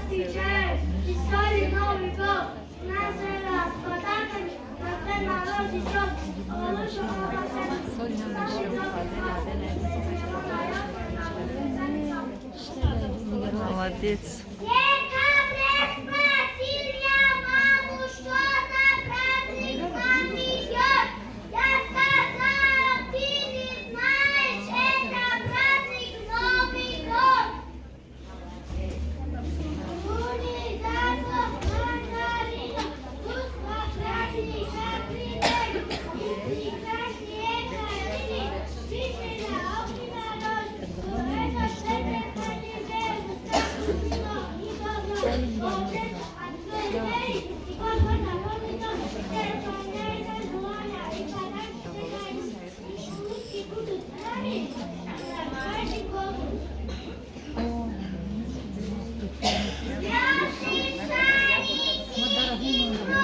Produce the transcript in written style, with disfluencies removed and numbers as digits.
Встречаем веселый Новый год. Нас с подарками, на Дед Мороз идет. Лучше. Соли нав мешавад. Молодец.